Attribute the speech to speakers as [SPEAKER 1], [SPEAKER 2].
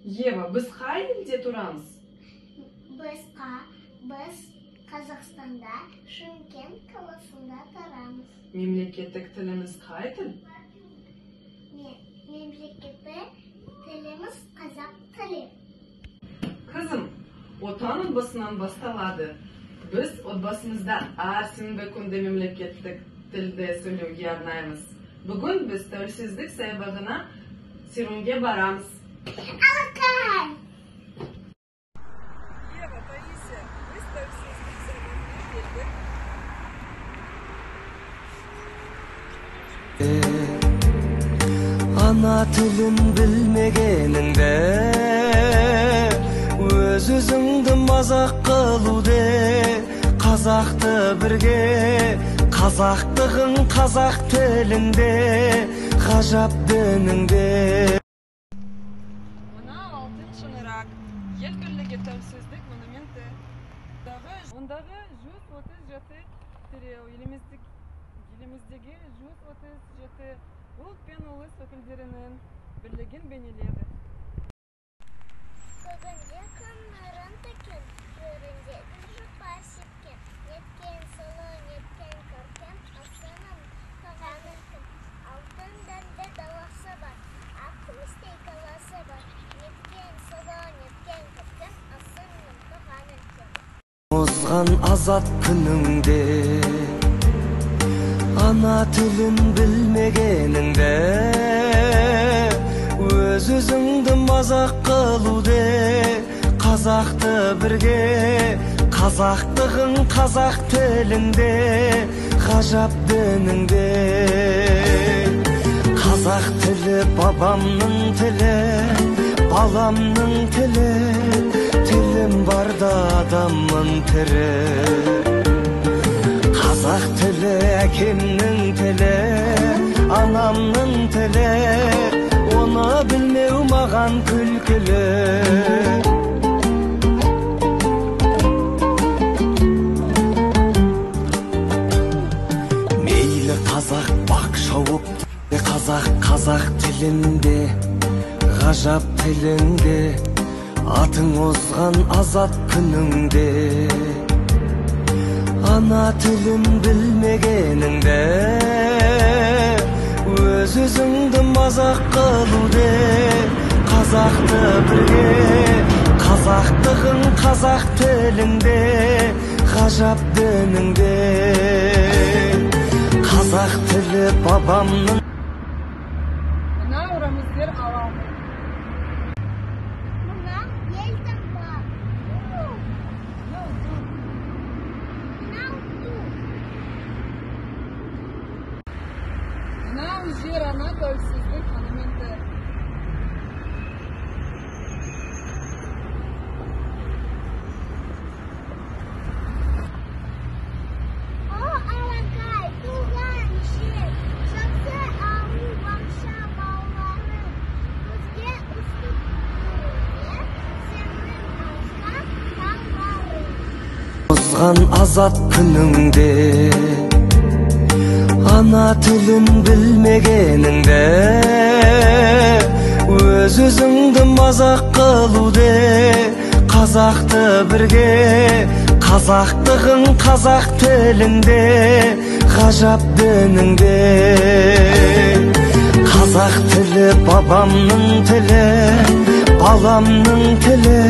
[SPEAKER 1] Ева, біз қай елде тұрамыз?
[SPEAKER 2] Біз Қазақстанда, Шымкент қаласында тұрамыз.
[SPEAKER 1] Мемлекеттік тіліміз қай тіл?
[SPEAKER 2] Мемлекеттік тіліміз қазақ тілі.
[SPEAKER 1] Қызым, Отан отбасынан басталады. Біз отбасымызда әр сенбі күнді мемлекеттік тілде сөйлеуге арнаймыз. Бүгін біз тәуелсіздік саябағына серуенге барамыз.
[SPEAKER 2] Алақай!
[SPEAKER 1] Ева, Таисия, біз тәуелсіздік саябағына келдік.
[SPEAKER 3] Ана тілін білмегеніңді өз өзіңді мазақ қылуде. Қазақты бірге, қазақтығың қазақ тілінде, ғажап дініңде.
[SPEAKER 1] Мынау алтын шаңырақ, ел бірлігі, тәуелсіздік монументі. Ондағы 137 тіреу еліміздегі 137 ұлт пен ұлыс өкілдерінің бірлігін бейнеледі.
[SPEAKER 2] Көгінде күн нұрын төккен, жерінде гүл жұпар сепкен, неткен сұлу, неткен көркем, асыным туған өлкем. Алтын дәнді даласы бар, ақ күмістей қаласы бар, неткен сұлу, неткен көркем, асыным туған өлкем.
[SPEAKER 3] Озған азат күніңде ана тілін білмегеніңді өз өзіңді мазақ қылуде. Қазақты бірге, қазақтығың қазақ тілінде, ғажап дініңде. Қазақ тілі бабамның тілі, баламның тілі, тілім барда адаммын тірі. Қазақ тілі әкемнің тілі, анамның тілі, оны білмеу маған күлкілі. Мейлі қазақ бақ шауып, қазақ қазақ тілінде, ғажап тіліңде, атың озған азат күніңде. Ана тілін білмегеніңді өз өзіңді мазақ қылуде. Қазақты бірге, қазақтығың қазақ тілінде, ғажап дініңде. Қазақ тілі бабамның.
[SPEAKER 1] Мынау Рамыздер алаңы.
[SPEAKER 2] Мынау елтаңба.
[SPEAKER 1] Мынау ту.
[SPEAKER 2] Мынау ту.
[SPEAKER 1] Мынау жер ана тәуелсіздік монументі.
[SPEAKER 2] О, алақай, туған жер, жақсы ауыл, бақша бауларың, көзге үсті көрінер сенің алысқан тауларың.
[SPEAKER 3] Озған азат күніңде ана тілін білмегеніңді өз өзіңді мазақ қылуде. Қазақты бірге, қазақтығың қазақ тілінде, ғажап дініңде. Қазақ тілі бабамның тілі, баламның тілі,